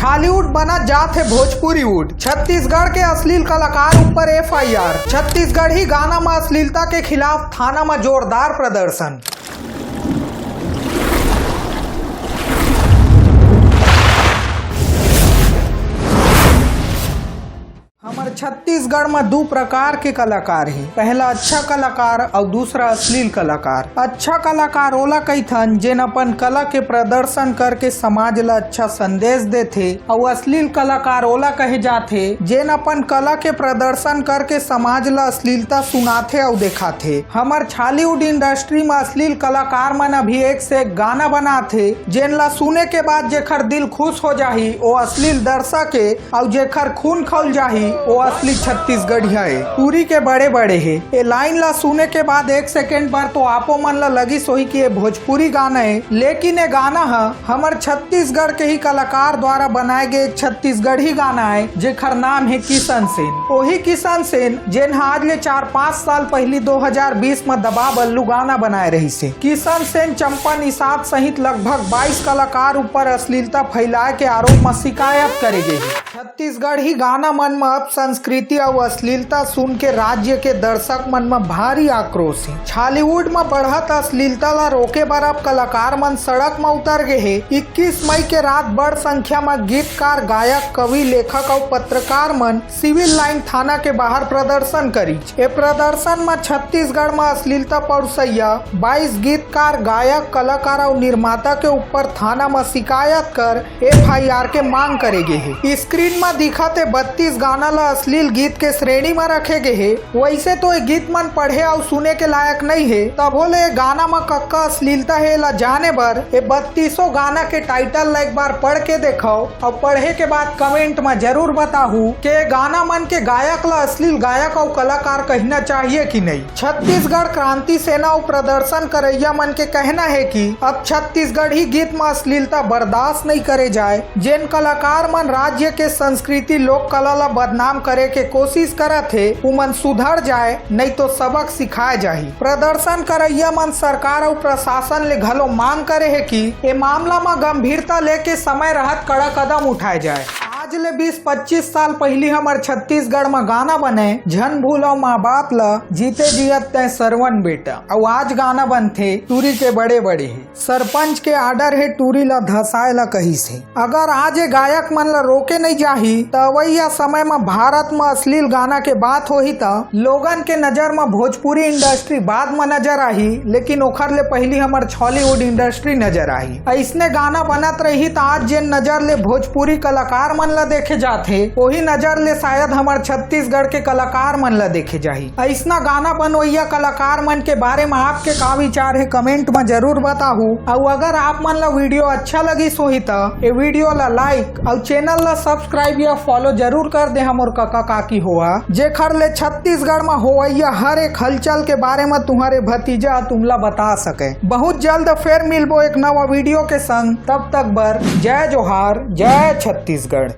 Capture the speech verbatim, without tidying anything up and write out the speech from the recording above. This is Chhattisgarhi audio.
Hollywood बना जात हे भोजपुरी वुड। छत्तीसगढ़ के अश्लील कलाकार ऊपर F I R। छत्तीसगढ़ी गाना म अश्लीलता के खिलाफ थाना म जोरदार प्रदर्शन। हमर छत्तीसगढ़ म दू प्रकार के कलाकार हे, पहला अच्छा कलाकार अउ दूसरा अश्लील कलाकार। अच्छा कलाकार ओला कहिथन जेन अपन कला के प्रदर्शन करके समाज ला अच्छा संदेश देथे, अउ अश्लील कलाकार ओला कहे जाथे जेन अपन कला के प्रदर्शन करके समाज ला अश्लीलता सुनाथे अउ देखाथे। हमर छॉलीवुड इंडस्ट्री म अश्लील कलाकार मन अभी एक से एक गाना बनाथे, जेन ला सुने के बाद जेखर दिल खुश हो जाही, ओ अश्लील दर्शक ए, अउ जेखर खून खौल जाही, ओ असली छत्तीसगढ़िया ए। टूरी के बड़े बड़े हे। ए लाइन ला सुने के बाद एक सेकंड बर तो आपो मन ला लगिस होही कि ए भोजपुरी गाना ए, लेकिन ए गाना ह हमर छत्तीसगढ़ के ही कलाकार द्वारा बनाए गए एक छत्तीसगढ़ी गाना ए, जेखर नाम हे किशन सेन। ओही किशन सेन, जेन ह आज ले चार पाँच साल पहिली दो हजार बीस म दबा बल्लू गाना बनाए रहिस हे। किशन सेन, चंपा निषाद सहित लगभग बाईस कलाकार ऊपर अश्लीलता फैलाए के आरोप म शिकायत करे गे हे। छत्तीसगढ़ी गाना मन म अपसंस्कृति अउ अश्लीलता सुन के राज्य के दर्शक मन म भारी आक्रोश हे। छॉलीवुड म बढ़त अश्लीलता ला रोके बर अब कलाकार मन सड़क म उतर गे हे। इक्कीस मई के रात बड़ संख्या म गीतकार, गायक, कवि, लेखक अउ पत्रकार मन सिविल लाइन थाना के बाहर प्रदर्शन करिस। ए प्रदर्शन म छत्तीसगढ़ म अश्लीलता परोसइया बाईस गीतकार, गायक, कलाकार अउ निर्माता के ऊपर थाना म शिकायत कर F I R के मांग करे गे हे। स्क्रीन म दिखत ए बत्तीस गाना ल अश्लील गीत के श्रेणी म रखे गे हे। वैसे तो ए गीत मन पढ़े अउ सुने के लायक नइ हे, तभो ले ए गाना म कक्का अश्लीलता हे, एला जाने बर ए बत्तीसों गाना के टाइटल ल एक बार पढ़ के देखव, अउ पढ़े के बाद कमेंट म जरूर बताहू के गाना मन के गायक ल अश्लील गायक अउ कलाकार कहना चाहिए कि नहीं। छत्तीसगढ़ क्रांति सेना अउ प्रदर्शन करैया मन के कहना हे कि अब छत्तीसगढ़ी गीत म अश्लीलता बर्दाश्त नइ करे जाए। जेन कलाकार मन राज्य के संस्कृति, लोक कला ल बदनाम करे के कोशिश करत हे, उमन सुधर जाए, नइ तो सबक सिखाए जाही। प्रदर्शन करैया मन सरकार अउ प्रशासन ले घलो मांग करे हे कि ए मामला म गंभीरता लेके समय रहत कड़ा कदम उठाए जाए। आज ले बीस पच्चीस साल पहिली हमर छत्तीसगढ़ म गाना बने, "झन भूलव माँ बाप ल, जीते जियत तैं सरवन बेटा।" अउ आज गाना बनथे टूरी के बड़े बड़े हे। सरपंच के आर्डर हे, टूरी ल धसाए ल कहिस हे। अगर आज ए गायक मन ल रोके नइ जाही, त अवइया समय म भारत म अश्लील गाना के बात होही, त लोगन के नजर म भोजपुरी इंडस्ट्री बाद म नजर आही, लेकिन ओखर ले पहिली हमर छॉलीवुड इंडस्ट्री नजर आही। अइसने गाना बनत रही, त आज जेन नजर ले भोजपुरी कलाकार मन ल देखे जाथे, ओही नजर ले शायद हमर छत्तीसगढ़ के कलाकार मन ल देखे जाही। अइसना गाना बनवइया कलाकार मन के बारे म आपके का विचार हे, कमेंट म जरूर बताहू। अउ अगर आप मन ल वीडियो अच्छा लगिस होही, त ए वीडियो ल लाइक अउ चैनल ल सब्सक्राइब या फॉलो जरूर कर दे हमर कका काकी होवा, जेखर ले छत्तीसगढ़ म होवइया हर एक हलचल के बारे म तुम्हारे भतीजा तुमला बता सके। बहुत जल्द फेर मिलबो एक नवा वीडियो के संग। तब तक बर जय जोहार, जय छत्तीसगढ़।